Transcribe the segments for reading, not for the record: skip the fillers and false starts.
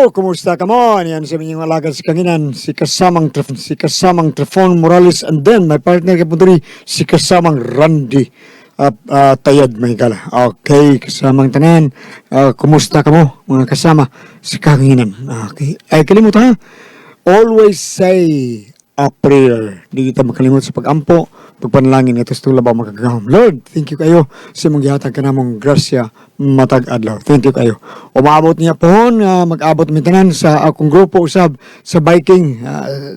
Hello, kumusta ka mo? Yan sa inyong alagad si Kanginan, si kasamang Trefon Morales, and then my partner ka po diri, si kasamang Randy Tayad may gala. Okay, kasamang tanan. Kumusta ka mo, mga kasama si Kanginan? Okay. Ay, kalimut ha. Always say a prayer. Di kita makalimot sa pag-ampo, pagpanalangin ito sa tulabaw makagagahom. Lord, thank you kayo sa imong gihatag kanamong grasya matag adlaw. Thank you kayo. Umaabot niya pohon, mag-abot mi tanan sa akong grupo usab sa biking.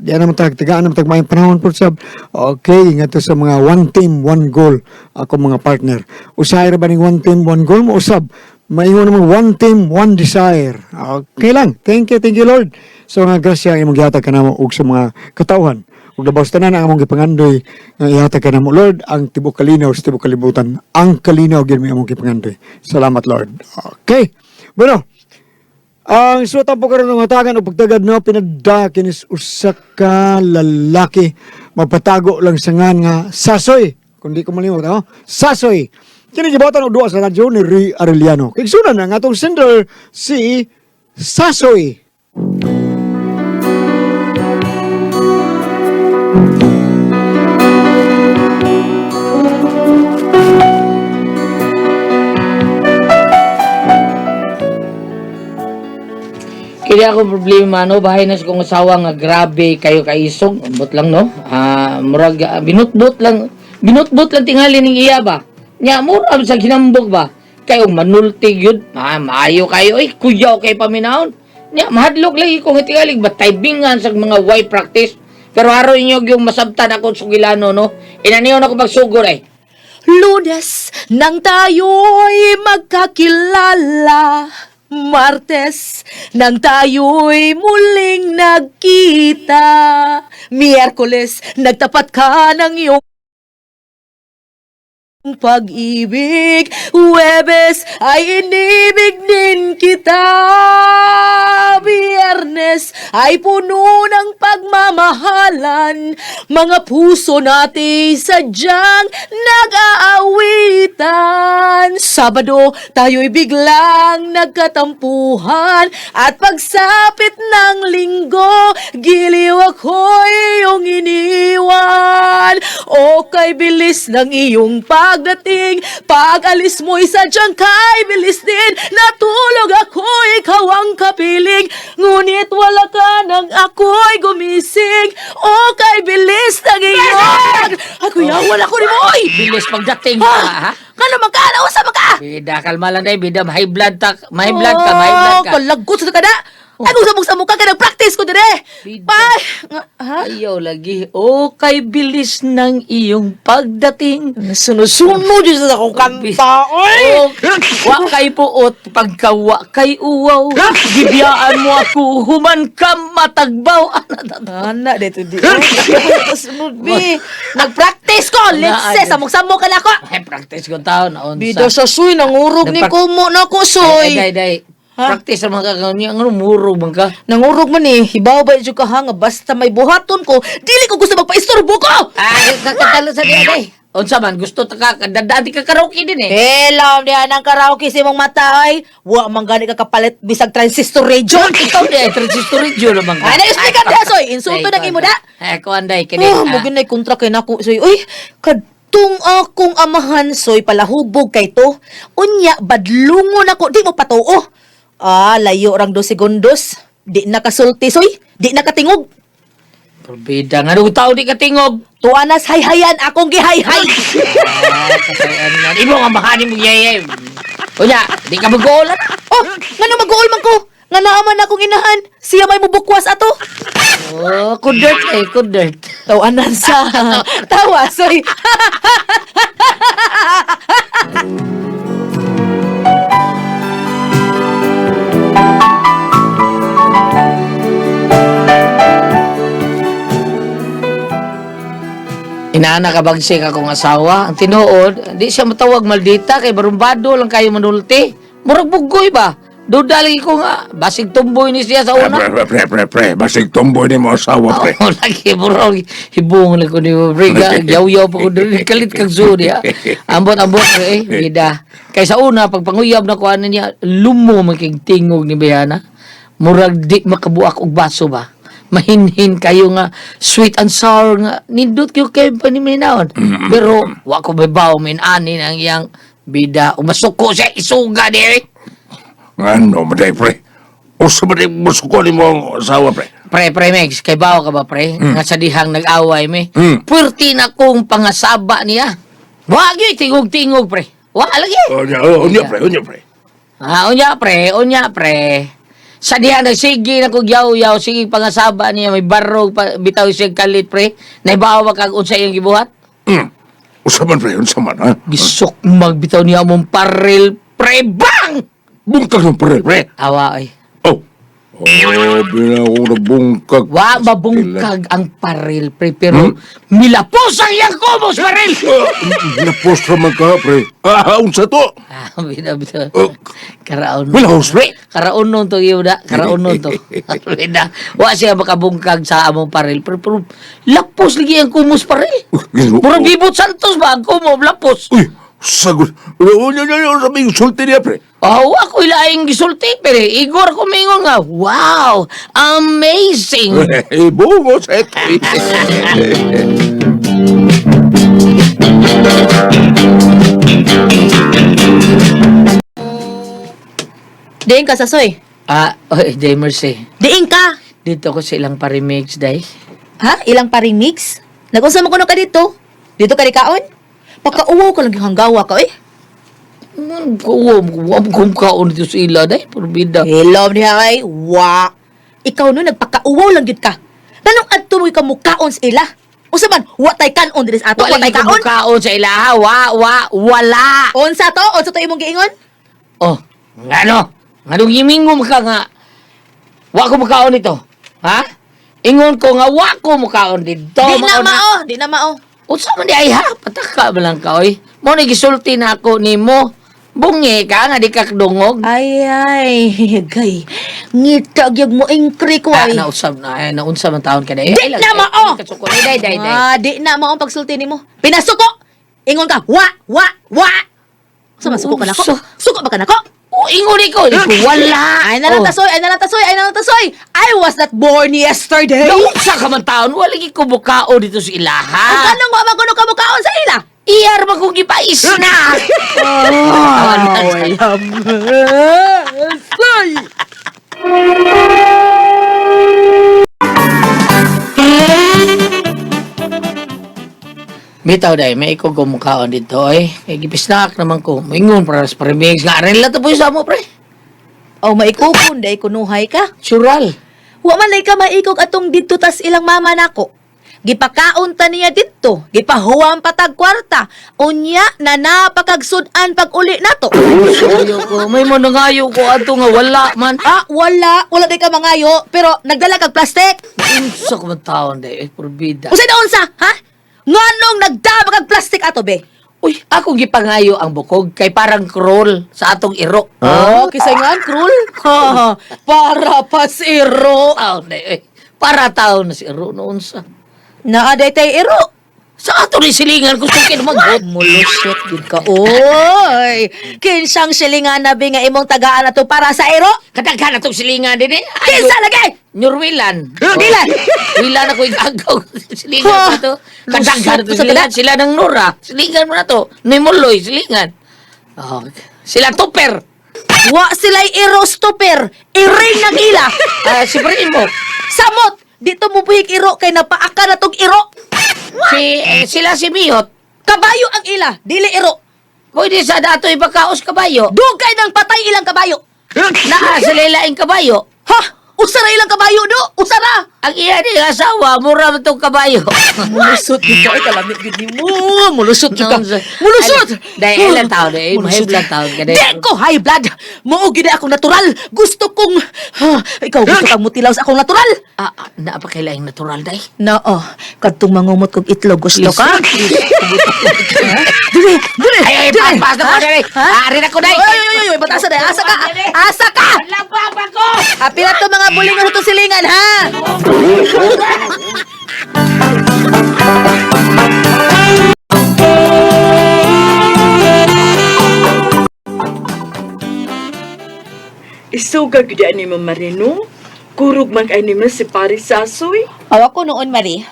Di na man tag tagaan naman tag maayong panahon po usab. Okay, ngadto sa mga one team, one goal akong mga partner. Usahay ra ba ning one team, one goal mo usab? Maingon naman one team, one desire. Okay lang. Thank you Lord. So nga grasya ang imong gihatag kanamo ug sa mga katawhan. Ug labaw sa tanan ang among gipangandoy nga ihatag kanamo Lord ang tibuok kalinaw sa tibuok kalibutan. Ang kalinaw gyud mi among gipangandoy. Salamat Lord. Okay. Bueno, ang suwatan po karon ng hatagan o pagtagad no pinadda kinis usa ka lalaki mapatago lang sa ngan nga Sasoy. Kung di ko malimot, no? Sasoy. Kini gibatan og duwa sa radyo ni Ray Arellano. Kigsunan ang atong sender si Sasoy. Kini ako problema no, bahay na sa kong asawa nga grabe kayo kaisog, ambot lang no. Murag binutbut lang, binutbut lang tingali ning iya ba. Nya mura sa ginambok ba. Kayo manulti gyud, maayo kayo oy, kuyaw kay paminahon. Nya mahadlok lagi ko nga tingali ba taybingan sa mga way practice. Pero aron inyo yung masabtan ako sugilano no. Inaniyon ako magsugor ay. Lunes nang tayo'y magkakilala, Martes nang tayo'y muling nagkita, Miyerkules nagtapat ka ng iyong pag-ibig, Huwebes ay inibig din kita, Biyernes ay puno ng pagmamahalan, mga puso natin sadyang nag-aawitan. Sabado tayo'y biglang nagkatampuhan, at pagsapit ng linggo, giliw ako'y iyong iniwan. O kay bilis ng iyong pagdating, pag-alis mo'y sadyang kay bilis din. Natulog ako, ikaw ang kapiling, ngunit wala ka nang ako'y gumising. O kay bilis ng iyong... Ay, kuya, wala ko ni mo, oy! Bilis pagdating Ha? ha. Kano magka? Usa magka? Bida kalma lang day, bida high blood ta, may blood ka, may blood ka. Oh, kalagot sa kada. Ay, kung sa mukha ka, nag-practice ko dire. Bida. Ay, ha? Ayaw lagi. O kay bilis ng iyong pagdating. Sunod-sunod yun sa akong kanta. Oy! O, wa kay puot, pagkawa kay uwaw. Gibiyaan mo ako, human ka matagbaw. Ana, dito di. Sunod, bi. Nag-practice ko. Let's say, samok-samok ka na ako. Ay, practice ko tao na unsa. Bida sa suy, nangurog ni kumo na ko, soy. Ay, day, day. Ha? Practice sa mga kaganya. Ang murog man ka. Nangurog man eh. Hibaw ba ka ha nga basta may buhaton ko, dili ko gusto magpaistorbo ko! Ay, kakatalo sa diya, day. Unsa man, gusto ta ka, dadati ka karaoke din eh. Hello, diyan ang karaoke sa imong mata ay. Wa man gani ka kapalit bisag transistor radio. Ikaw di ay transistor radio naman ka. Ay, na-speak up diha, soy. Insulto ng imo da. Ay, kuan day, kini. Oh, mo ginay kontra kay nako soy. Uy, kadtong akong amahan soy palahubog kay to. Unya badlungon ako, di mo patuo. Ah, layo rang 2 segundos. Di nakasulti soy, di nakatingog. Probida nga nung tao di katingog. Tuanas hayhayan akong gihayhay. Ah, kasayan na. Imo nga mahanin mo yayay. Unya, di ka mag-goal na. Oh, ngano mag-uol man ko? Nga naaman akong inahan. Siya may mubukwas ato. Oh, kudert eh, kudert. Tawanan sa tawa soy. Inaana ka bagsik akong asawa. Ang tinuod, di siya matawag maldita kay barumbado lang kayo manulti. Murag bugoy ba? Duda lagi ko nga, basig tumboy ni siya sa una. Pre, pre, pre, pre, pre. Basig tumboy ni mo asawa, pre. Oo, lagi murag hibong lang ko ni mo, pre. Yaw-yaw pa ko dun. Kalit kang suri, ha. Ambot, ambot, pre, eh, bida. Kay sa una, pag panguyab na ko, ano niya, lumo man kay tingog ni Bayana. Murag di makabuak og baso ba. Mahinhin kayo nga sweet and sour nga nindot kayo kay paniminaon. Pero wa ko babaw min ani ang iyang bida. Umasuko siya isuga di. Ano, maday, pre? Usa ba di musuko ni mo ang asawa, pre? Pre, pre, Megs, kay bawo ka ba, pre? Nga sa dihang nag-away mi. Mm. Puwerti na kong pangasaba niya. Wa gyud tingog-tingog, pre. Wa lagi. Unya, oh, unya, pre, unya, pre. Ah, unya pre, unya pre. Sa diha nagsige na kog yaw-yaw, sige pangasaba niya may barog pa, bitaw siya kalit pre. Naibawa kag unsa iyang gibuhat? Usa man, pre, unsa man, ha? Gisok magbitaw niya mong paril pre bang! Bungkag ng pre, pre. Awa ay. Oh. Oh, bina akong nabungkag. Wa mabungkag ang paril pre pero milapos ang iyang kumos paril. Ah, Napos raman ka, pre. Ah, unsa to? Ah, bitaw bitaw. Oh. Karaon. Milahos, pre. Karaon nun to yun na. Karaon nun to. Bida. Wa siya makabungkag sa among paril. Pero lapos lagi ang kumos paril. Ginoo. Murag Bibot Santos ba ang kumo lapos. Uy, sagot. Unya, unya, unya, sabi yung sulti niya, pre. Oh, ako ilaing gisulti pero Igor ko mingon nga, wow, amazing. Eh, bungo sa ito. Diin ka, Sasoy. Ah, oy, Day Mercy. Diin ka! Dito ko sa ilang parimix, Day. Ha? Ilang paring mix? Nag-unsa mo kuno ka dito? Dito ka di kaon? Pakauwaw ka lang yung hanggawa ka, eh. Man, kuwa, kuwa, kuwa, kaon dito sa ila, Day. Purbida. Hello, niya ay, wa. Ikaw no, nagpakauwaw lang gyud ka. Tanong adto mo ka mukaon sa ila. Unsa man, wa tay kanon diri sa ato, wa Wala tay kaon. kaon. Kaon sa ila, ha? Wa, wa, wala. Unsa to? Unsa to imong giingon? Oh, ngano? Nganong gimingom ka nga? Wa ko mukaon dito. Ha? Ingon ko nga wa ko mukaon dito. Di na Mao mao, di na mao. Unsa man di ay ha? Pataka ba lang ka oy? Mo ni gisulti na ako nimo. Bungi ka nga di ka dungog. Ay ay, gay. Ngita gyud mo ingkri ko Ah, ay. nausab na ay naunsa man taon ka day. Di na mao. Kasuko day day day. day. Ah, di na mao ang pagsulti nimo. Pinasuko. Ingon ka, wa wa wa. Unsa man suko ka nako? Unsa? Suko ba ka nako? Oh, ingon ko, di ko wala. Ay na lang Oh. tasoy, ay na lang tasoy, ay na lang tasoy. I was not born yesterday. Naunsa ka man taon, wala gi ko mukao dito sa ilaha. Ang kanong wa man kuno ka mukaon sa ila. Iyar man kong gipais na. Ay! Bitaw day, may ikaw gumukhaon dito ay. Kay gipisnak naman ko. Mingon para sa premix. Nga rin lang to po sa mo, pre. Oh, maikukon day kunuhay ka. Sural. Wa man lay ka maikog atong didto tas ilang mama nako. Gipakaon ta niya didto, gipahuwam patag kwarta. Unya na napakagsud-an pag uli nato. Ayo ko. May mo nangayo ko ato nga wala man. Ah, wala, wala day ka mangayo, pero nagdala kag plastic. Unsa ko man taon day, eh, purbida. Unsay na unsa, ha? Nganong nagdala kag plastic ato be? Uy, akong gipangayo ang bukog kay parang crawl sa atong iro. Oh, kisay nga cruel. Ha, para pas iro. Taon day, eh. Para taon na si iro noon sa. Naa day tay iro. Sa ato ni silingan gusto kin maghot. Mulusot gid ka. Oy, kinsang silingan na bi nga imong tagaan ato para sa iro? Kadaghan atong silingan din eh. Kinsa lagi? Nyurwilan. Wilan? Wilan ako igagaw. Silingan Ha? ko to. Kadaghan Lusot to sa silingan. Sila ng Nora. Silingan mo na to. Nimuloy, silingan. Oh, sila tuper. Wa sila'y iro stopper. Iring ng ila. Ah, si Primo. Samot! Dito mo buhig iro kay napaaka na tong iro. Si, eh, sila si Mihot. Kabayo ang ila, dili iro. Pwede sa dato ipakaos kabayo. Dugay ng patay ilang kabayo. Naa sila ilaing kabayo. Ha? Usara ilang kabayo do? Usara! Ang iya ni asawa, mura mo tong kabayo. Mulusot gid ka, ay kalamit gid nimo. Mulusot gid ka. Noon sa- Mulusot. Ay, dahil ilang taon eh, Mulusot. high blood taon ka dahil. Di ko high blood. Mao gid akong natural. Gusto kong ha, ikaw gusto kang mutilaw sa akong natural. Ah, ah, naapakailaing natural day. Noo, kadtong mangumot kog itlog gusto ka? Dili, dili. Ay, ay, dili. pas, pas na ko, Ha? dali. Ha? Ah, rin ako, day. Ay, ay, ay, ay, batasa day. Asa ka? Asa ka? Labab ako! Apila to mga buling nga sa silingan, ha? Isuga gud ani mo Marino. Kurog man kay nimo si Paris Sasoy. Aw ako noon, Marie.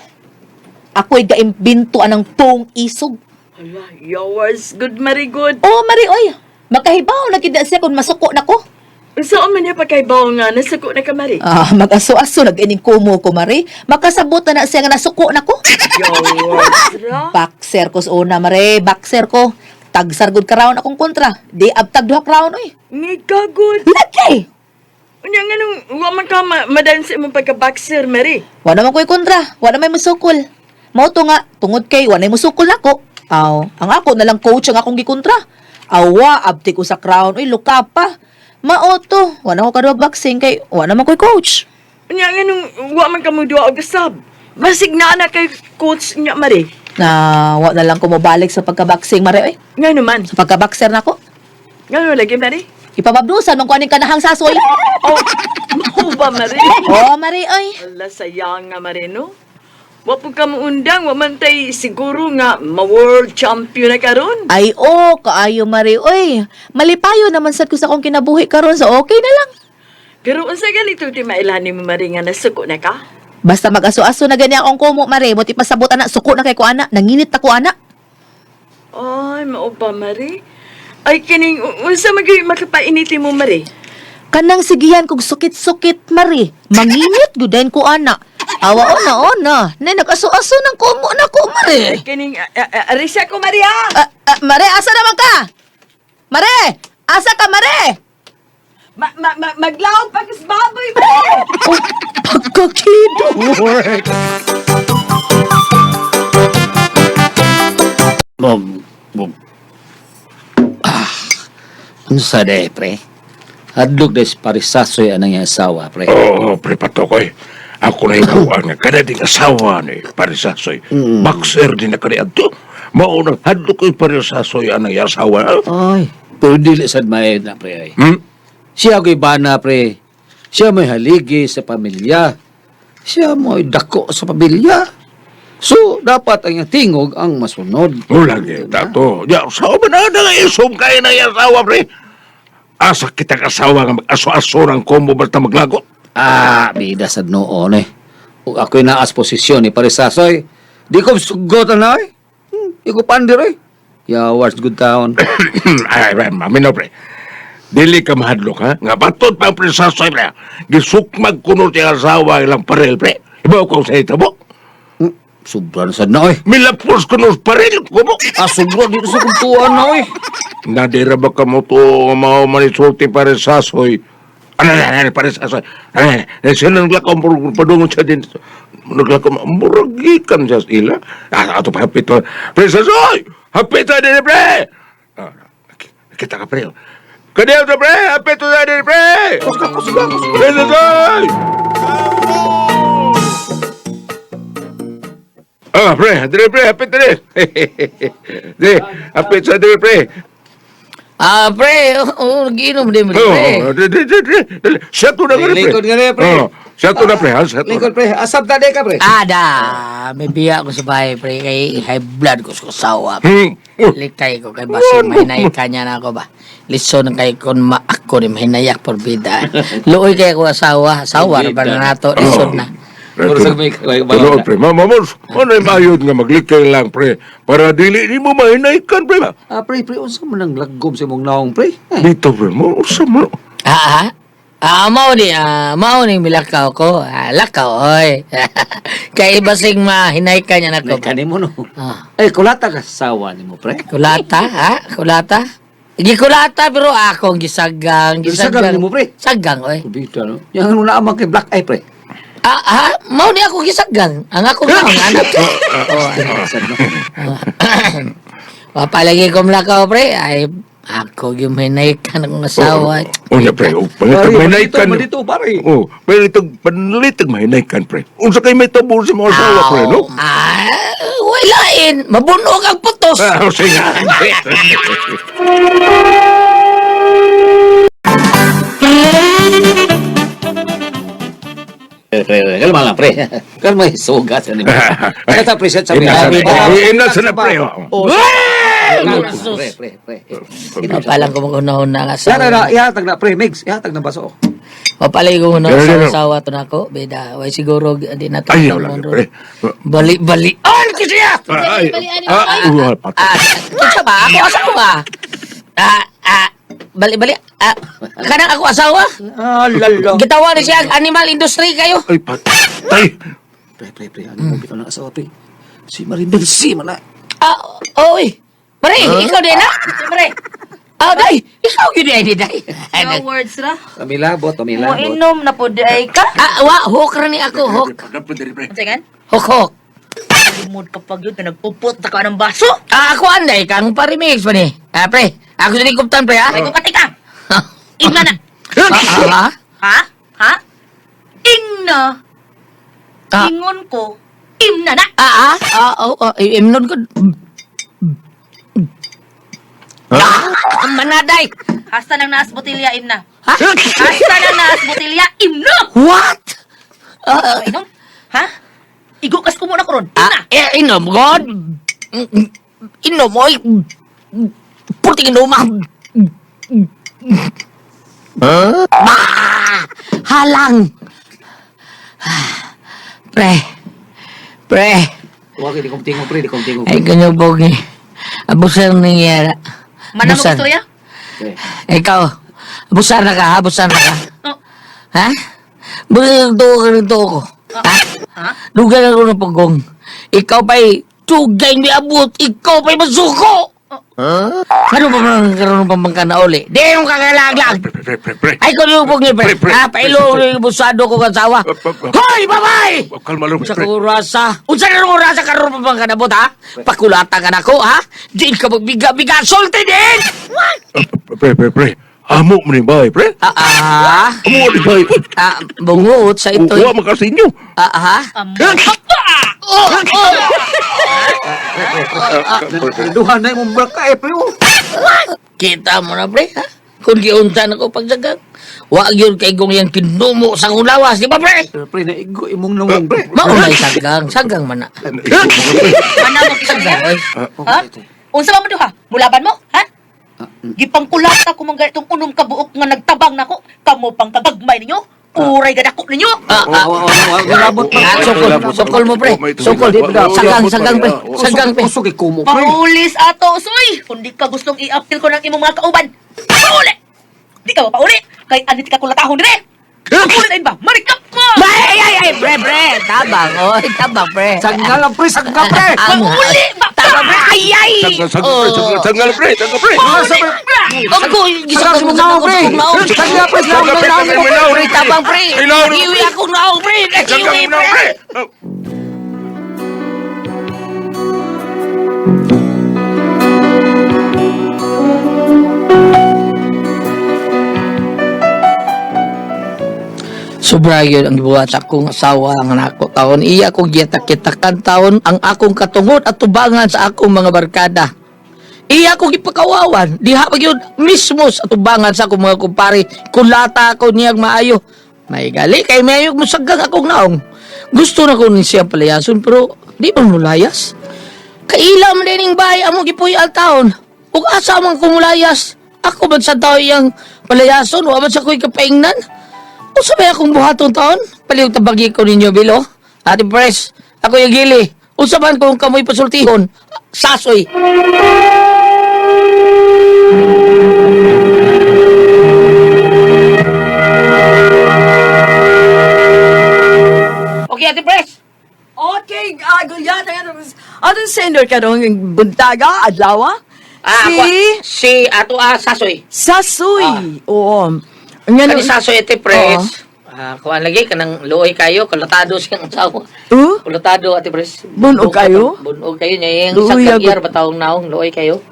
Ako'y gaimbinto anang pong isog. Hala, yours good Marie good. Oh, Marie, oy. Makahibaw na gid na siya kung masuko na ko. Unsa man niya pagkaibaw nga nasuko na ka Marie? Ah, mag-aso-aso nag-ining kumo ko, Marie. Makasabot na na siya nga nasuko na ko. Yours ra. Boxer ko sa una, Marie. Boxer ko. Tagsar gud ka round akong kontra. Di abtag duha ka round, oy. Ngika good. Lagi! Unya nganong wa man ka madan sa imong pagka-boxer Marie. Wala man ko'y kontra. Wala may musukol. Mao to nga, tungod kay wala may musukol nako. Aw, ang ako na lang coach ang akong gikontra. Awa, abti ko sa crown. Uy, luka pa. Mao to. Wala ko kaduha boxing kay wala man ko'y coach. Unya nganong wa man ka mo duha og sub. Basig na na kay coach niya Marie. Na wa na lang ko mobalik sa pagka-boxing, mare oy. Ngano man? Sa pagka-boxer nako. Ngano lagi Marie? Ipababdusan man ko aning kanahang sasoy. Oh, mao ba Marie? Oh, mare oy. Ala sayang nga Marie no. Wa pud ka moundang, wa man tay siguro nga ma-world champion na karon. Ay, oh, kaayo mare oy. Malipayo naman sad ko sa akong kinabuhi karon so okay na lang. Pero unsa ganito ti mailhan nimo Marie nga nasuko na ka? Basta mag-aso-aso na gani akong kumo, mare. Buti pasabot ana, suko na kay ko ana, nanginit na ko ana. Ay, mao ba Marie? Ay kining unsa man gyud makapainit mo Marie? Kanang sigihan kog sukit-sukit, mare. Manginit gyud ko ana. Awa ona ona, nay nag-aso-aso ng kumo na ko, mare. Ay kining arisa ko Marie ah. Ah, ah, mare, asa naman ka? Mare, asa ka, mare? Ma, ma, ma, maglaog pa kas baboy Marie. Oh, pagkakido. Bob, bob. Ah, unsa day, pre? Hadlok des parisasoy anang iyang asawa, pre. Oo, pre, patokoy. Ako na ikaw nga kada ding asawa ni Parisasoy. Boxer din na kani adto. Maunang hadlok ko'y Parisasoy anang iyang asawa. Ay, pero dili sad maed na, pre. Ay. Hmm? Siya ko'y bana, pre. Siya may haligi sa pamilya. Siya mo'y dako sa pamilya. So, dapat ang iyang tingog ang masunod. Wala kita to. Ya, sao ba na nga isong kayo na iyang asawa, pre? Asa kita asawa nga mag-aso-aso ng kombo basta maglagot? Ah, bida sad noon eh. Ug ako'y naas posisyon ni Parisasoy. Di ko sugotan na eh. Di ko pandir eh. Yawas good town. Ay, ay, mami no, pre. Dili ka mahadlok, ha? Nga batod pa ang prinsasa, pre. Gisukmag kuno ti asawa ilang parel, pre. Ibaw ko sa ito mo. Sobra na sad na eh. Milapos kuno sa parel, kumo. Ah, sobra dito sa kuntuan na eh. Nadira ba ka mo to mao manisulti pare sasoy? Ano na, ano, pare sasoy? Ano na, sila naglakaw padungon siya din. Naglakaw, muragikan siya sa ila. Ah, ato pa hapit to. Pre sasoy! Hapit to din, pre! Ah, kita ka, pre. Kaniya to, pre! Hapit to din, pre! Pre sasoy! Ah, pre, dire pre, hapit dire. Dire, hapit sa dire pre. Ah, pre, oo, nagiinom din mo, pre. Oo, di, di, di, di, di. Siya to na nga, pre. Lingkod nga rin, pre. Oo, siya to na, pre. Ha, siya to na. Lingkod pre, asab ta ka pre. Ah, da. May biya ko sa bahay, pre. Kay high blood ko sa asawa. Hmm. Oh, Likay ko kay basing mahinay kanya na ako ba. Lison kay kon maako ni mahinayak por bida. Luoy kay ako asawa. Asawa ra ba na nato? Lison na. Puro sa may- may- Tuloy, pre. Mama, mama, ano yung ayod nga maglikay lang, pre. Para dili ni mo mahinaykan, pre. ba? Ah, pre, pre, unsa man ang laggom sa imong naong pre? Eh, Dito, pre. Mo, usa mo. Ah, ah. Ah, mao ni ah, mao ni milakaw ko. Ah, lakaw oy. Kay basing mahinay kanya na Nay ko. kani mo no. Ah. Ay, kulata ka sawa nimo pre. Kulata, ha? Kulata? Gikulata pero akong gisagang, Gisagang nimo, pre? Sagang oy. Kubita no. Yang ano na amang kay black eye pre. Ah, ah, mao ni ako gisagang. Ang ako nga ang anak. Oh, Sad no. Wapalagi ko mlakaw pre. Ay, ako yung hinaykan akong asawa. Unya, pre. Oh, Pare, panitag mahinaykan. Madito, pare. Oh, panitag, panitag mahinaykan, pre. Unsa kay may tabo sa mga asawa, pre, no? Ah, walain. Mabunog ang putos. Ah, sige. Pre, pre, kalma lang pre. Kalma isugat sa nimo. Kata pre sa Ina, pre. ina, ina, sa na, pre. Oh, Ah! Pre, pre, pre. Palang ko magunahon na nga Yan asawa. na, ihatag na, pre, Migs. Ihatag na baso. Mapalay ko na Pero, sa pero- asawa to nako. Beda, way siguro di na to. Ay, wala, pre. Bali bali. An ko siya. Ay, ah, ah, patay. Ah, kinsa ba? Ako asawa. Ah, ah, bali bali. Ah, kanang ako asawa. Ah, lalo. Gitawa ni siya ang animal industry kayo. Ay, patay. Pre, pre, pre. Ano mo bitaw ng asawa, pre? Si Maribel, si mana. Ah, oy. Pre, ikaw din na? Pre. Ah, day, ikaw gyud ay di day. No words ra. Pamilabot, pamilabot. Moinom na po di ay ka. Ah, wa hook ra ni ako, hook. Sige. Hook hook. Limod kapag yun, nagpupot na ka ng baso. Ah, ako anday kang parimix pa ni. Ah, pre, ako sa kuptan pre ha. Ay, kung ka. Ingna na. Ah, ah, Ha? Ha? Ingna. Ah. Ingon ko. Imna na. Ah, ah, ah, oh, oh, imnon ko. Ah, manaday. Hasta nang naas botilya, imna. Ha? Hasta nang naas botilya, imna. What? Ah, Inom? Ha? Igukas ko muna ko ron. Imna. ah, eh, inom, God. Inom, oy. Puting inoma. Ha? Bah! Halang. Pre. Pre. Huwag, di kong tingog, pre. Di kong tingog. Ay, ganyan bogi. Abusar nangyara. Manamog Abusar. istorya? Pre. Ikaw, abusar na ka, abusar na ka. Oh. Ha? Bakit tuo ka ng tuo ko? Ha? Ha? Dugan ako ng pagong. Ikaw pa'y tugay may abot. Ikaw pa'y masuko! Ano pa man karoon ng pambangka na uli? Di mo kakalaglag! Pre, pre, pre, pre. Ay, kung yung pugni, pre. Pre, pre. Ha? Pailo yung busado ko kasawa. Hoy, babay! Kalma lang, Unsa pre. ka orasa? Unsa na orasa karon pa bang kanabot, ha? Pakulata ka nako, ha? Di ka magbiga-biga. Sulti din! Pre, pre, pre. Amo mo ni bay, pre. Ah, ah. Amo ni bay. Ah, bungot sa ito. Wa man kasi inyo. Ah, ha? Amo. Oh, oh. Duha na yung braka, eh, pre. oh. Kita mo na, pre, ha? Kung giunsa na ko pagsagang. Wa gyud kay kung yang kinumo sa akong lawas, di ba, pre? Pero, pre, naigo imong nungong, pre. Maunay sagang, sagang man na. Manamog istorya? Sagang, oy. Ha? Unsa ba mo duha? Mulaban mo? Ha? Gipangkulata ko man ganitong unom ka buok nga nagtabang nako. Kamo pang kagagmay ninyo. Uray gadako ninyo. Ah, ah. Oo, oo, oo, Milabot pa. Ah, sukol, sukol mo, pre. Sukol. Sagang, sagang, pre. Sagang, pre. Usog, eh, kumo, pre. Paulis ato, soy! Kung di ka gustong i-appeal ko ng imong mga kauban, pauli! Di ka mapauli! Kay anit ka kulatahon dire! Pauli na ba? Marikap mo! Ay, ay, ay, pre, pre. Tabang, oy, tabang, pre. Sangga lang, pre. Sangga, pre. Ang- Pauli! Ba? Tabang, pre. Ay, ay. Sanggal, sanggal, pre. Sanggal, sanggal, pre. Sanggal, pre. Ako, Sangga sa mong naong, pre. Sangga, pre. Sangga, pre. Sangga, pre. Pre, tabang, pre. Ilaw, Iwi akong naong, pre. Sanggal Iwi, mo na, pre. pre. Sobra yun ang gibuhat akong asawa ang anak ko taon. Iya kong gitak-kitakan taon ang akong katungod at tubangan sa akong mga barkada. Iya kong gipakawawan. Diha pa yun mismo sa tubangan sa akong mga kumpare. Kulata ako niyang maayo. May gali kay mayo musagang akong naong. Gusto na ko ni siya palayason pero di man mulayas. Kaila man din ning bahay amo gipuy al taon. Ug asa man ko mulayas. Ako man sa tao iyang palayason, wa man sa ko'y kapaingnan. Unsa may akong buhaton taon? Palihog tabagi ko ninyo, Bilo. Ate Pres, ako yung gili. Unsa man kung kamoy pasultihon? Sasoy. Okay, Ate Pres. Okay, Gulyat, atong sender karong buntaga, adlaw. Ah, si ako, si ato ah, Sasoy. Sasoy. Oo. Nga Kani Sasoy, Ate Pres. Ah, kuan lagi kanang luoy kayo, kulatado siyang asawa. Oh? Kulatado, Ate Pres. Bunog kayo? Bunog kayo niya. Yung isang Luoy kagyar, batawang naong, luoy kayo.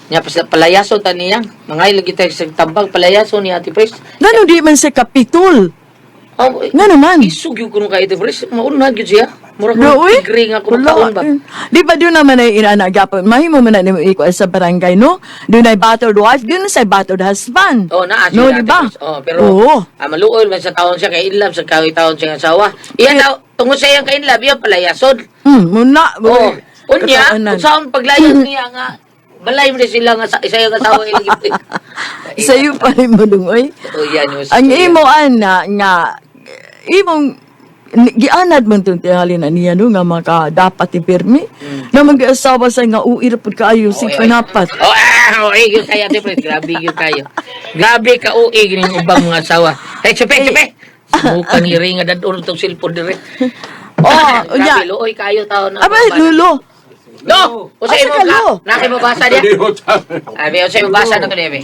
Nya pas palayaso ta niya. Mga lagi tayo sa tambag palayaso ni Ate Pres. Ngano di man sa Kapitol? Oh, eh, Ngano man? Isog yung kuno kay Ate Pres. Mauna gyud siya. Mura ko Luoy? tigre nga kumakaon ba. Wala. Di ba doon naman ay inaana gapon? Mahimo man na nimo ikuha sa barangay, no? Doon ay battered wife, doon sa battered husband. Oh, naa siya. No, Ate di ba? Pres. Oh, pero Oo. ah, maluoy man sa taon siya kay inlove sa kawit taon siya ang asawa. Iyan daw tungod sa iyang kainlove, iyan palayason. Muna. Oh, unya, Katoonan. kung saan paglayas niya nga Balay mo na sila nga sa isa yung asawa ilang gipit. Sayo pa rin mo dong, oy. Oh, yan yung Ang imo ana nga imong gianad man tong tingali na niya no nga maka dapat ipirmi. Na mag-asawa sa nga uir pud kaayo si Oy, oy. panapat. Oh, ah, uig yun kayo, Ate Fred. Grabe yun kayo. Grabe ka uig ning ubang mga asawa. Hey, supe, supe! Sumukan ni Ringa dadun itong cellphone dire. Oh, unya. Grabe, luoy kayo tao na. Abay, lulo. No! Usa Asa imo ka, ka. lo? Naki mo basa diya. Abi, usa imo basa na to diya.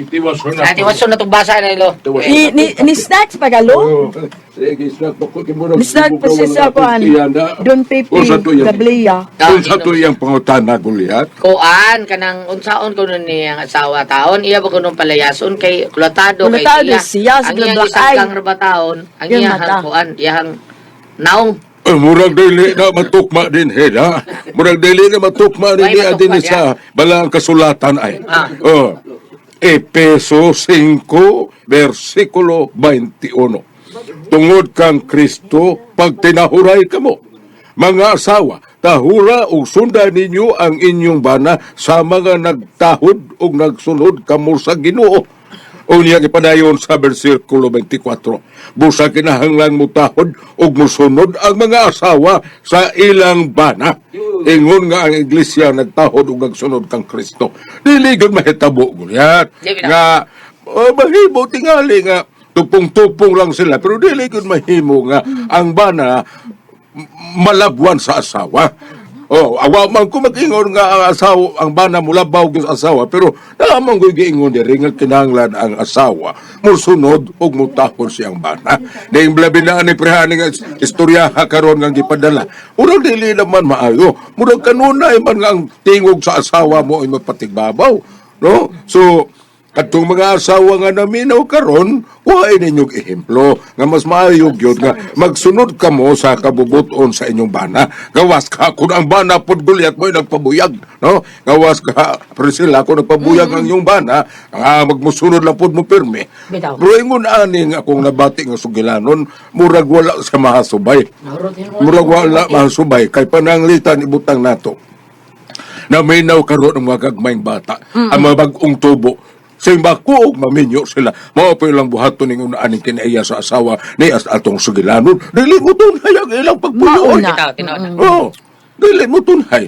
Ate, wason na itong basa na ilo. Ni snacks pa ka lo? Ni snack pa siya sa kuan. Don Pepe Gablea. Unsa to iyang pangutana, Goliath? Kuan kanang unsaon kuno niyang asawa taon iya ba kuno palayason kay kulatado kay Kulatado siya, ang sigla iyang black isangkang eye. raba taon ang Yung iyang mata. kuan iyang naong. Eh, murag dili na matukma din he na. Murag dili na matukma din Ay, ni matukma din sa balang kasulatan ay. Ah. Oh. Epeso 5 versikulo 21. Tungod kang Kristo pagtinahuray kamo. Mga asawa, tahura ug sundan ninyo ang inyong bana sa mga nagtahod ug nagsunod kamo sa Ginoo. Unya gipadayon sa bersikulo 24. Busa kinahanglan mutahod ug musunod ang mga asawa sa ilang bana. Ingon nga ang iglesia nagtahod ug nagsunod kang Kristo. Dili gyud mahitabo gulyat. Di bitaw. Nga oh, mahimo tingali nga tupong-tupong lang sila pero dili gyud mahimo nga ang bana malabwan sa asawa. Oh, awa man ko mag-ingon nga ang asawa, ang bana mulabaw gyud sa asawa, pero naamang ko giingon diri nga kinahanglan ang asawa musunod ug mutahod siyang bana. Dahil labi na ani prehani nga istorya ha karon nga gipadala. Murag dili naman maayo. Murag kanunay man nga ang tingog sa asawa mo ay mapatigbabaw, no? So katong mga asawa nga naminaw karon, waay ninyong ehemplo nga mas maayo gyud nga magsunod kamo sa kabubuton sa inyong bana. Gawas ka kung ang bana pod gulyat mo'y nagpabuyag, no? Gawas ka Priscilla kung nagpabuyag ang inyong bana, nga magmusunod lang pod mo pirmi. Bitaw. Pero ingon ani nga akong nabati nga sugilanon, murag wala sa mahasubay. Murag wala mahasubay kay pananglitan ibutang nato naminaw karon ang mga gagmayng bata, ang mga bag-ong tubo. Simba ko og maminyo sila. Mao pa ilang buhaton ning unaan ning kinaiya sa asawa ni as atong sugilanon. Dili mo tunhay ang ilang pagpuyo. Mauna. Bitaw, tinuod na. Oh, dili mo tunhay.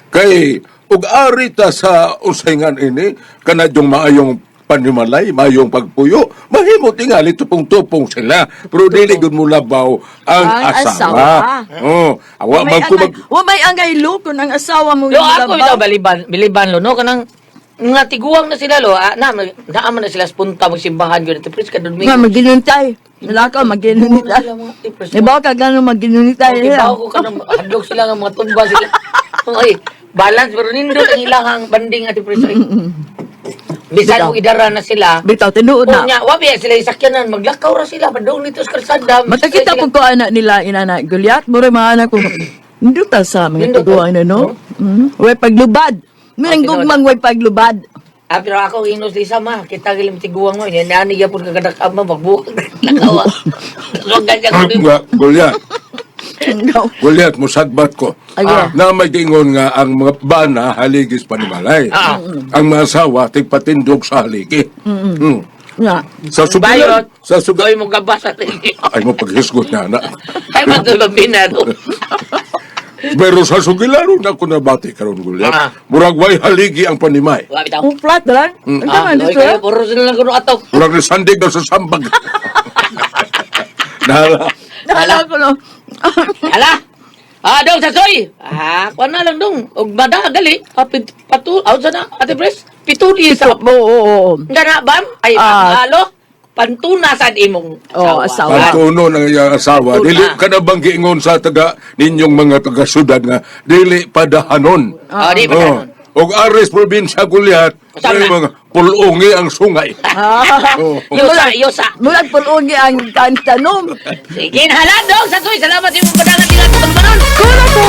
Kay ug ari ta sa usayngan ini kanadyong maayong panimalay, maayong pagpuyo, mahimo tingali tupong-tupong sila. Pero dili gud mo labaw ang Ang asawa. asawa. Oh, awa May man ko mag angay, wa may angay lo kung ang asawa mo Lo yung ako labaw. ito baliban, biliban lo no kanang nga tiguang na sila lo, ah, na naaman na sila spunta magsimbahan gyud ito pres kadun mi. Nga maginuntay. Wala ka maginuntay. Ibaw ka gano'n maginuntay. Ibaw ko kanang hadlok sila nga mga tumba sila. Oy, balance pero nindot ang ilahang banding ati pres. Bisan og idara na sila. Bitaw tinuod na. Unya, wa biya sila isakyanan, maglakaw ra sila padung dito sa kalsada. Matakita po ko anak nila inana Goliath, mura mga anak ko. Nindot ta sa mga Nindot. tuguan na no. Mhm. Way paglubad. Mirang Oh, tinuod. gugmang way paglubad. Ah, pero ako inos lisa ma, kita gilim tiguang mo, yan ani gyapon kagadak ma magbuak lakaw. So ganyan ko din. Nga, Goliath. No. Goliath, musagbat ko. Ay, Ah. Na may gingon nga ang mga bana haligis panimalay. Ah. Ang mga asawa tigpatindog sa haligi. Mm. Nga. Sa sugilan, Bayot. sa sugilan. Doy mo gabas at Ay mo paghisgot na na. Ay matulabina do. Pero sa sugilan na ko nabati karon Goliath. Ah. Murag way haligi ang panimay. Wa bitaw. Ang flat lang. Ang Ah, tama doy dito. kayo puro sila lang kuno atok. Murag ni sandig na sa sambag. Nahala. Nahala ko no. Hala. Ah, dong sasoy. Ah, kuan na lang dong. Og bada gali. Ah, patu, aw sana Ate Pres. Pituli sa Oo, oo, oo. Ngana bam? Ay, Ah. alo. Pantuna sad imong Oh, asawa. Pantuno ng iyang asawa. Pantuna. Dili ka na bang giingon sa taga ninyong mga taga-syudad nga dili padahanon. Ah, di Oh. padahanon. Og Aris probinsya Goliath, Saan may na? mga pulungi ang sungay. Oh. Yosa, yosa. Murag pulungi ang tantanom. Sige, hala dong sasoy. Salamat imong padangan dinga sa tulumanon. Kuno po.